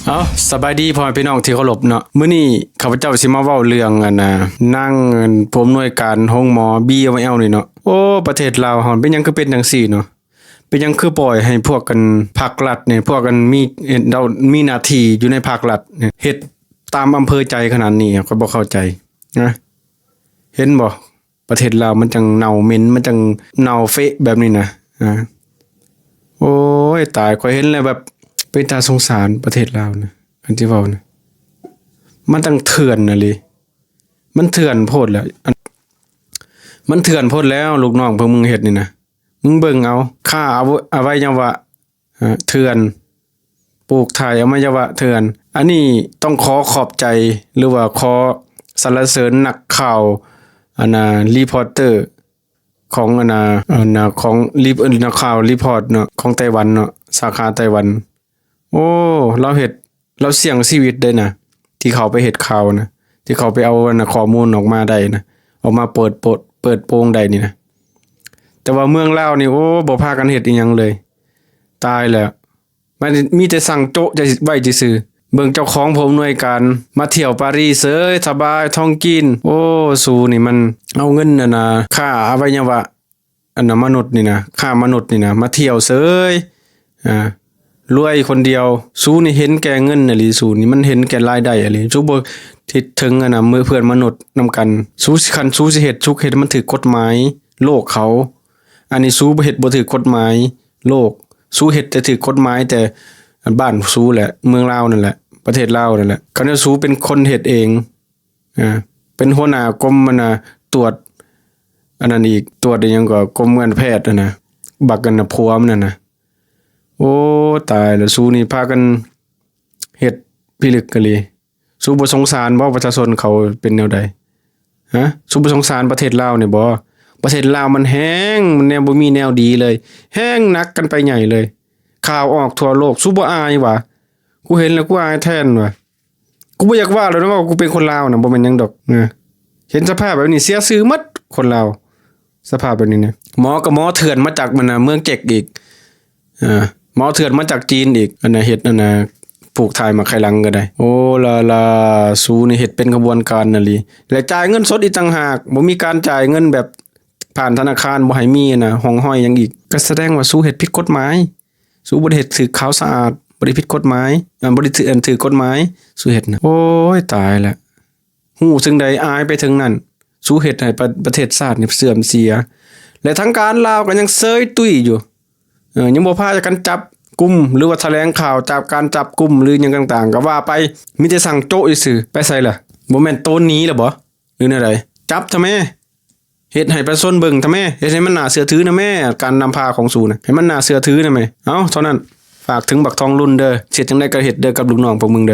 ເອົາ ສະບາຍດີພໍ່ແມ່ພີ່ນ້ອງທີ່ເຄົາລົບເນາະ. ມື້ນີ້ຂ້າພະເຈົ້າຊິມາເວົ້າເລື່ອງອັນນ່າ ນາງຜູ້ອຳນວຍການໂຮງໝໍ ບີເອັມແອລ ນີ້ເນາະ. ໂອ້ ປະເທດລາວເຮົາເປັນຫຍັງຄືເປັນຈັ່ງຊີ້ເນາະ? ເປັນຫຍັງຄືປ່ອຍໃຫ້ພວກອັນພັກລັດນີ້ ພວກອັນມີ ເຮັດ ເຮົາມີໜ້າທີ່ຢູ່ໃນພັກລັດນີ້ ເຮັດຕາມອຳເພີໃຈຂະໜາດນີ້? ຂ້ອຍບໍ່ເຂົ້າໃຈນະ. ເຫັນບໍ່? ປະເທດລາວມັນຈັ່ງເນົ່າເໝັນ ມັນຈັ່ງເນົ່າເຟະແບບນີ້ນະ. ອາ ໂອ້ຍ ຕາຍ ຂ້ອຍເຫັນແລ້ວແບບເປັນຕາສົງສານປະເທດລາວນະ. ອັນທີ່ເວົ້ານະ ມັນຈັ່ງເຖື່ອນອີ່ຫຼີ ມັນເຖື່ອນໂພດແລ້ວ ອັນ ມັນເຖື່ອນໂພດແລ້ວ ລູກນ້ອງພວກມຶງເຮັດນີ້ນະ. ມຶງເບິ່ງເອົາ ຄ້າອະໄວຍະວະ ເຖື່ອນ ປູກຖ່າຍອະໄວຍະວະເຖື່ອນ. ອັນນີ້ຕ້ອງຂໍຂອບໃຈ ຫຼືວ່າຂໍສັນລະເສີນນັກຂ່າວ ອັນນ່າ ຣີພອດເຕີຂອງ ອັນນ່າ ອັນນ່າ ຂອງຣີ ເອີ ນັກຂ່າວຣີພອດເນາະ ຂອງໄຕ້ຫວັນເນາະ ສາຂາໄຕ້ຫວັນ. ໂອ້ ລາວເຮັດ ລາວສ່ຽງຊີວິດເດ້ນະ ທີ່ເຂົາໄປເຮັດຂ່າວນະ ທີ່ເຂົາໄປເອົາອັນນ່າ ຂໍ້ມູນອອກມາໄດ້ນະ ອອກມາເປີດໂປ ເປີດໂປງໄດ້ນີ້ນະ. ແຕ່ວ່າເມືອງລາວນີ້ ໂອ້ ບໍ່ພາກັນເຮັດອີ່ຫຍັງເລີຍ. ຕາຍແລ້ວ ມັນມີແຕ່ສັ່ງໂຈະໄວ້ຊື່ໆ. ເບິ່ງເຈົ້າຂອງຜູ້ອຳນວຍການມາທ່ຽວປາຣີເສີຍ ສະບາຍ ທ່ອງກິນ. ໂອ້ ສູນີ້ມັນເອົາເງິນອັນນ່າ ຄ້າອະໄວຍະວະ ອັນນ່າ ມະນຸດນີ້ນະ ຄ້າມະນຸດນີ້ນະ ມາທ່ຽວເສີຍ ອາ ລວຍຄົນດຽວ. ສູນີ້ເຫັນແກ່ເງິນອີ່ຫຼີ ສູນີ້ມັນເຫັນແກ່ລາຍໄດ້ອີ່ຫຼີ. ສູບໍ່ຄິດເຖິງອັນນ່າ ເພື່ອນມະນຸດນຳກັນ. ສູຊິ ຄັນສູຊິເຮັດ ສູເຮັດໃຫ້ມັນຖືກກົດໝາຍໂລກເຂົາ. ອັນນີ້ສູບໍ່ເຮັດບໍ່ຖືກກົດໝາຍໂລກ ສູເຮັດແຕ່ຖືກກົດໝາຍແຕ່ບ້ານສູແຫຼະ ເມືອງລາວນັ້ນແຫຼະ ປະເທດລາວນັ້ນແຫຼະ. ຄັນວ່າສູເປັນຄົນເຮັດເອງ ອາ ເປັນຫົວໜ້າກົມ ອັນນ່າ ຕວດ ອັນນັ້ນອີກ ຕວດອີ່ຫຍັງກໍ ກົມການແພດຫັ້ນນະ ບັກອັນນ່າ ຜົວມັນຫັ້ນນະ. ໂອ້ ຕາຍແລ້ວ ສູນີ້ພາກັນເຮັດພິລຶກອີ່ຫຼີ. ສູບໍ່ສົງສານບໍ່ ປະຊາຊົນເຂົາເປັນແນວໃດ? ຮະ ສູບໍ່ສົງສານປະເທດລາວນີ້ບໍ່? ປະເທດລາວມັນແຮງ ມັນແນວບໍ່ມີແນວດີເລີຍ ແຮງໜັກກັນໄປໃຫຍ່ເລີຍ. ຂ່າວອອກທົ່ວໂລກ ສູບໍ່ອາຍຫວາ? ກູເຫັນແລ້ວກູອາຍແທນຫວາ. ກູບໍ່ຢາກເວົ້າແລ້ວນະ ວ່າກູເປັນຄົນລາວນະ ບໍ່ແມ່ນຫຍັງດອກນະ. ເຫັນສະພາບແບບນີ້ເສຍຊື່ໝົດຄົນລາວ ສະພາບແບບນີ້ນະ. ໝໍກໍໝໍເຖື່ອນມາຈາກ ອັນນ່າ ເມືອງເຈັກອີກ ເອີ ໝໍເຖື່ອນມາຈາກຈີນອີກ ອັນນ່າ ເຮັດ ອັນນ່າ ປູກຖ່າຍໝາກໄຂ່ຫຼັງກໍໄດ້. ໂອ້ ລາ ລາ ສູນີ້ເຮັດເປັນຂະບວນການອີ່ຫຼີ ແລະ ຈ່າຍເງິນສົດອີກຕ່າງຫາກ ບໍ່ມີການຈ່າຍເງິນແບບຜ່ານທະນາຄານ ບໍ່ໃຫ້ມີ ອັນນ່າ ຮ່ອງຮອຍຫຍັງອີກ. ກໍສະແດງວ່າສູເຮັດຜິດກົດໝາຍ ສູບໍ່ໄດ້ເຮັດຖືກຂາວສະອາດ ບໍ່ໄດ້ຜິດກົດໝາຍ ອັນ ບໍ່ໄດ້ຖືກ ອັນ ຖືກກົດໝາຍ ສູເຮັດນະ. ໂອ້ຍ ຕາຍແລ້ວ ຮູ້ເຖິງໃດອາຍໄປເຖິງນັ້ນ. ສູເຮັດໃຫ້ປະ ປະເທດຊາດນີ້ເສື່ອມເສຍ ແລະ ທາງການລາວກໍຍັງເຊີຍຕຸ້ຍຢູ່ ເອີ ຍັງບໍ່ພາກັນຈັບກຸມ ຫຼືວ່າຖະແຫຼງຂ່າວຈັບ ການຈັບກຸມ ຫຼືຫຍັງຕ່າງໆ ກໍວ່າໄປ ມີແຕ່ສັ່ງໂຈະຊື່ໆ. ໄປໃສລະ? ບໍ່ແມ່ນໂຕນໜີລະບໍ ຫຼືແນວໃດ? ຈັບທຳແມ ເຮັດໃຫ້ປະຊາຊົນເບິ່ງທຳແມ ເຮັດໃຫ້ມັນໜ້າເຊື່ອຖືນະແມ ການນຳພາຂອງສູນະ ໃຫ້ມັນໜ້າເຊື່ອຖືນະແມ. ເອົາ ເທົ່ານັ້ນ ຝາກເຖິງບັກທອງລຸນເດີ ເຮັດຈັ່ງໃດກໍເຮັດເດີ ກັບລູກນ້ອງພວກມຶງເດີ.